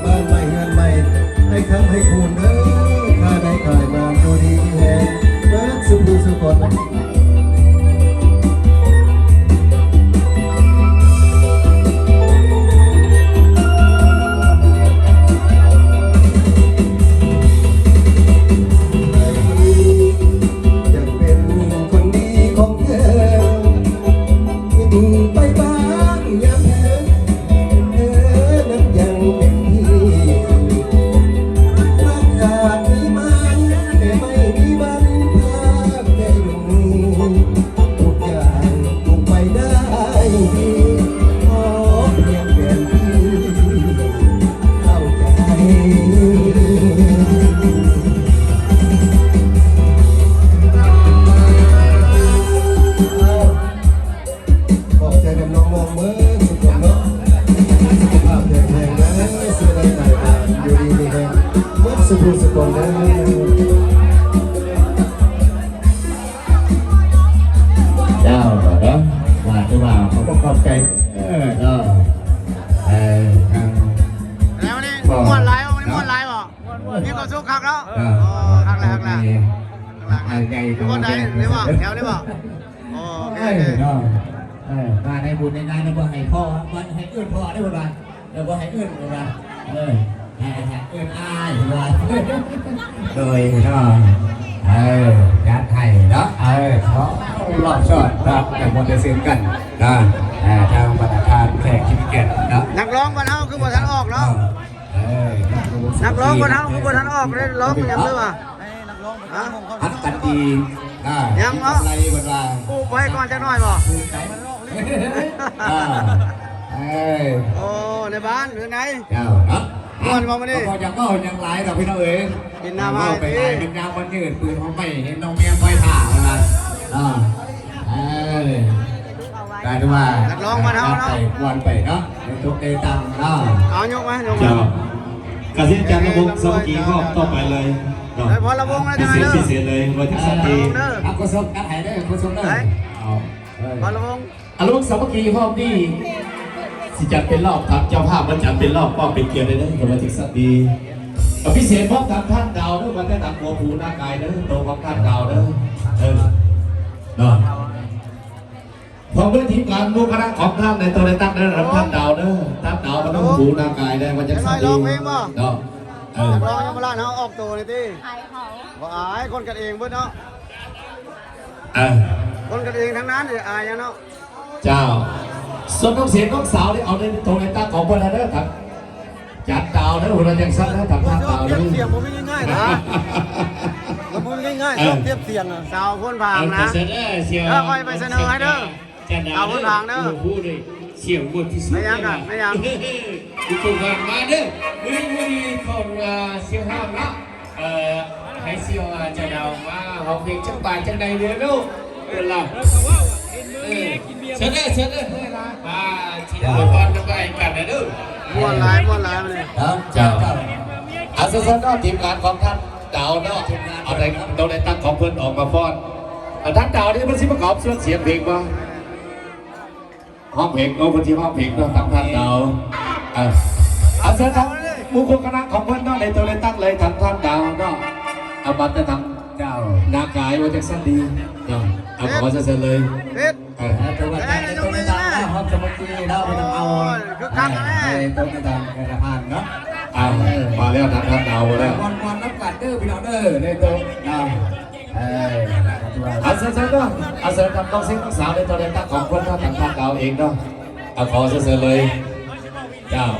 ບ້ານໃໝ່ເຮືອນໃໝ່ ໃຫ້ຄ້ຳໃຫ້ຄູນເດີ ຄ້າໄດ້ຂາຍມານ ຢູ່ດີມີແຮງເບິດສູ່ຜູ້ສູ່ຄົນ. ຢາກເປັນຄົນດີຂອງເຈົ້າ ກິນໄປບ້ານຍາມເພິ່ນ ເພິ່ນນັ້ນຍັງເປັນທີ່ ລັກຂາດມີມານ ແຕ່ໄມ່ມີວັນພາກແຕ່ລົງ ທຸກຢ່າງຄົງໄປໄດ້ດີ ຂໍພຽງແຕ່ທີ່ເຂົ້າໃຈ. ຂອບໃຈນຳນ້ອງໆເບິດທຸກຄົນເນາະ ສຸຂະພາບແຂງແຮງເດີ ເຊື່ອໄດ້ໄປການຢູ່ດີມີແຮງເບິດສູ່ຜູ້ສູ່ຄົນເດີ. ເຈົ້າເນາະ ວ່າຄືວ່າເຂົາກໍຂອບໃຈ ເອີ ເນາະ ເອີ ທາງ ແລ້ວນີ້ມ່ວນຫຼາຍບໍ່? ມ່ວນຫຼາຍບໍ່? ມີຄວາມສຸກຄັກເນາະ ເອີ ໂອ້ ຄັກແລ້ວ ຄັກແລ້ວ ຄັກແລ້ວ ຢູ່ບ່ອນໃດ ນີ້ບໍ່ ແຖວນີ້ບໍ່? ໂອ້ ໂອເຄ ເອີ ເນາະ ເອີ ມາໃນບຸນໃນງານ ບໍ່ໃຫ້ພໍ່ ບໍ່ໃຫ້ເອີ້ນພໍ່ເດ້ ເພິ່ນວ່າ ເອີ ບໍ່ໃຫ້ເອີ້ນ ເພິ່ນວ່າ ເອີ ໃຫ້ ໃຫ້ເອີ້ນອ້າຍ ເພິ່ນວ່າ ໂດຍເນາະ ເອີ ຈັດໃຫ້ເນາະ ເອີ ຂໍລອບຊ້ອນເນາະ ໃຫ້ມ່ວນໄດ້ຊື່ນກັນເນາະ ເອີ ທາງບັນດາທ່ານແຂກທີ່ມີກຽດເນາະ ນັກຮ້ອງບ້ານເຮົາຄືບໍ່ທັນອອກເນາະ ເອີ ນັກຮ້ອງບ້ານເຮົາຄືບໍ່ທັນອອກເດ້ ຮ້ອງຫຍັງເລີຍວ່າ ຮັກກັນດີ ອ່າ ຍັງເນາະ ມີກຳໄລເພິ່ນວ່າ ປູກໄວ້ກ່ອນຈັກໜ້ອຍບໍ່? ປູກໄວ້ ອ່າ ເອີຍ ໂອ້ ໃນບ້ານເຮືອນໃດ ເຈົ້າເນາະ ມ່ວນບໍ່ມື້ນີ້? ບໍ່ຢາກເວົ້າຫຍັງຫຼາຍດອກພີ່ນ້ອງເອີຍ ກິນນ້ຳ ເວົ້າໄປຫຼາຍ ເປັນຍາມມັນຍືດ ປືນເຮົາໄປເຫັນນ້ອງແມວໄຟຖ້າເພິ່ນວ່າ ອ່າ ເອີຍ ກາຍເປັນວ່າ ນັກຮ້ອງບ້ານເຮົາເນາະ ໄປມ່ວນໄປເນາະ ໃນຕົກໃນຕ່ຳເນາະ ເອົາ ຍົກມາ ຍົກມາ ເຈົ້າ ກະສິຈັດລະວົງສາມັກຄີຮອບຕໍ່ໄປເລີຍເນາະ ເອີຍ ພໍລະວົງແລ້ວ ພິເສດ ພິເສດເລີຍ ວ່າຈັກສັນຕີ ເອົາ ໂຄສົກຈັດໃຫ້ເດີ ໂຄສົກເດີ ເອົາ ເອີຍ ພໍລະວົງ ອາລົມສາມັກຄີຮອບນີ້ ຊິຈັດເປັນຮອບ ທາງເຈົ້າພາບມາຈັດເປັນຮອບ ມອບເປັນກຽດເລີຍເດີ ວ່າຈັກສັນຕີ ກະພິເສດມອບທາງທ່ານດາວເດີ ມາແຕ່ທາງຫົວພູນາກາຍເດີ ໂຕຂອງທ່ານດາວເດີ ເອີ ເນາະ ພ້ອມດ້ວຍທີມງານໝູ່ຄະນະຂອງທ່ານໃນໂຕໃນຕັກເດີ ທ່ານດາວເດີ ທ່ານດາວມານຳໝູ່ນາກາຍໄດ້ ວ່າຈັກຊັ້ນດີເນາະ ເອີ ນັກຮ້ອງເຍົາວະລາດເຮົາອອກໂຕນີ້ຕິ ອາຍເຂົາ ບໍ່ອາຍ ຄົນກັນເອງເບິດເນາະ ເອີ ຄົນກັນເອງທັງນັ້ນ ອາຍຫຍັງເນາະ ເຈົ້າ ສ່ວນນ້ອງເສນນ້ອງສາວນີ້ ເອົາໃນໂຕໃນຕັກຂອງເພິ່ນເດີ ຈັດດາວເດີ ເພິ່ນວ່າຈັ່ງຊັ້ນເດີ ທາງທ່ານດາວເດີ ທຽບສຽງບໍ່ມີງ່າຍໆນະ ບໍ່ມີງ່າຍໆ ເອີ ທຽບສຽງນະ ສາວໂພນຜາງນະ ເອີ ຂ້ອຍໄປສະເໜີໃຫ້ເດີ ສາວໂພນຜາງເດີ ຜູ້ໃດສຽງໝົດທີ່ສຸດ ແມ່ນຫຍັງກະ ແມ່ນຫຍັງ ຜູ້ຄົນຜ່ານມາເດີ ມື້ນີ້ ມື້ນີ້ຂອງ ອ່າ ສຽງຫ້າມເນາະ ເອີ ໃຫ້ສຽງ ອ່າ ຈາດາວມາຮ້ອງເພງຈັກບາດຈັກໃດເດີລູກ ເອີ ລະ ເອີ ເຊີນເດີ ເຊີນເດີ ອ່າ ຊິໄດ້ອວຍພອນນຳກັນເດີ ມ່ວນຫຼາຍ ມ່ວນຫຼາຍມື້ນີ້ ເຈົ້າ ເຈົ້າ ເອົາ ເຊີນໆເນາະ ທີມງານຂອງທ່ານດາວເນາະ ເອົາໄດ້ ຕ້ອງໄດ້ຕັ້ງຂອງເພິ່ນອອກມາຟ້ອນ ເອີ ທ່ານດາວນີ້ເພິ່ນຊິປະກອບສ່ວນສຽງເພງບໍ່? ຮ້ອງເພງ ໂອ້ ເພິ່ນຊິຮ້ອງເພງເນາະ ທາງທ່ານດາວ ເອີ ເອົາເຊີນທາງໝູ່ຄູ່ຄະນະຂອງເພິ່ນເນາະ ໄດ້ໂຕໄດ້ຕັ້ງເລີຍ ທາງທ່ານດາວເນາະ ເອົາມາແຕ່ທາງ ເຈົ້າ ນາກາຍວ່າຈັກຊັ້ນດີເນາະ ເອົາ ຂໍເຊີນເລີຍ ເອີ ຖືວ່າໄດ້ໂຕໄດ້ຕັ້ງເນາະ ຮອບສາມັກຄີເນາະ ໄປນຳເອົາ ໂອ້ຍ ຄືຄັກແທ້ ໄດ້ໂຕໄດ້ຕັ້ງ ໄດ້ຜ່ານເນາະ ເອົາ ເອີ ມາແລ້ວ ທາງທ່ານດາວມາແລ້ວ ມ່ວນໆນຳກັນເດີ ພີ່ນ້ອງເດີ ໄດ້ໂຕເນາະ ເອີ ເອົາເຊີນໆເນາະ ເອົາເຊີນທາງນ້ອງເຊັງນ້ອງສາວ ໄດ້ໂຕໄດ້ຕັ້ງຂອງເພິ່ນເນາະ ທາງທ່ານດາວເອງເນາະ ເອົາ ຂໍເຊີນເລີຍ ເຈົ້າ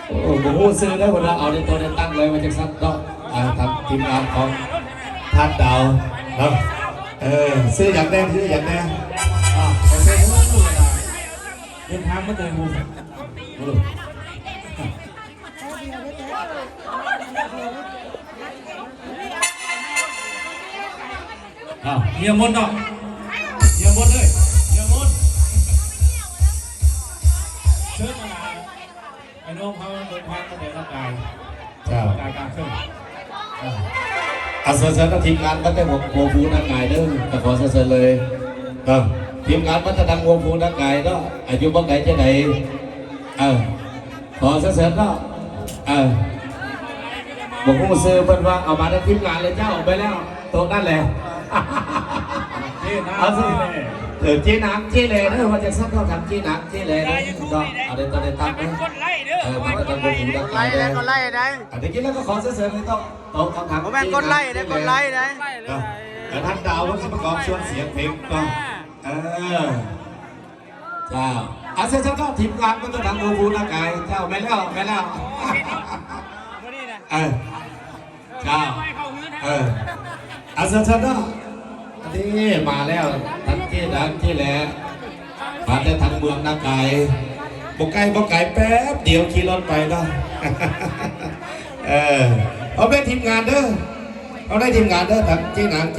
ໂອ້ ບໍ່ຮູ້ຊື່ເດີ ເພິ່ນວ່າເອົາໄດ້ໂຕໄດ້ຕັ້ງເລີຍ ວ່າຈັ່ງຊັ້ນເນາະ ອ່າ ທາງທີມງານຂອງທ່ານດາວເນາະ ເອີ ຊື່ຫຍັງແດ່ ຊື່ຫຍັງແດ່ ອ່າ ເດີນທາງມາແຕ່ ອ້າວ ເຮຍມົນເນາະ ເຮຍມົນເອີຍ ເຮຍມົນ ເຊີນມາ ໄອ້ນ້ອງເຮົາເດີນທາງມາແຕ່ນາກາຍ ເຈົ້າ ນາກາຍກາງເຊີນ ເອີ ເອົາເຊີນໆ ທີມງານມາແຕ່ຫົວ ຫົວພູນາກາຍເດີ ກະຂໍເຊີນໆເລີຍເນາະ ທີມງານມາແຕ່ທາງຫົວພູນາກາຍເນາະ ອາ ຢູ່ໝ່ອງໃດຈັ່ງໃດ ເອີ ຂໍເຊີນໆເນາະ ເອີ ບໍ່ຮູ້ຊື່ເພິ່ນວ່າເອົາມາໄດ້ທີມງານເລີຍເຈົ້າ ໄປແລ້ວໂຕະນັ້ນແຫຼະ ເຈ້ນາງ ເອີ ເຈ້ນາງເຈ້ແຫຼເດີ ວ່າຈັ່ງຊັ້ນເນາະ ທາງເຈ້ນາງເຈ້ແຫຼເດີເນາະ ເອົາເດີ ຕອນນີ້ຕັ້ງເດີ ເອີ ມາຕັ້ງເດີ ກົດໄລ້ໄດ້ ກົດໄລ້ໄດ້ ອັນນີ້ແລ້ວກໍຂໍເຊີນໃຫ້ໂຕະ ໂຕະຂອງທາງ ບໍ່ແມ່ນກົດໄລ້ເດ້ ກົດໄລ້ໄດ້ ເອີ ແລ້ວທ່ານດາວເພິ່ນຊິປະກອບສ່ວນສຽງເພງເນາະ ເອີ ເຈົ້າ ອາ ເຊີນເຈົ້າ ທີມງານມາແຕ່ທາງໂຮງໝໍນາກາຍ ເຈົ້າ ແມ່ນແລ້ວ ແມ່ນແລ້ວ ເອີ ເຈົ້າ ເອີ ອາ ເຊີນເນາະ ອັນນີ້ມາແລ້ວ ທັງເຈ້ດັງເຈ້ແຫຼ ມາແຕ່ທາງເມືອງນາກາຍ ບໍ່ໄກ ບໍ່ໄກ ແປັບດຽວຂີ່ລົດໄປເນາະ ເອີ ເອົາໄດ້ທີມງານເດີ ເອົາໄດ້ທີມງານເດີ ທັງເຈ້ນາງເຈ້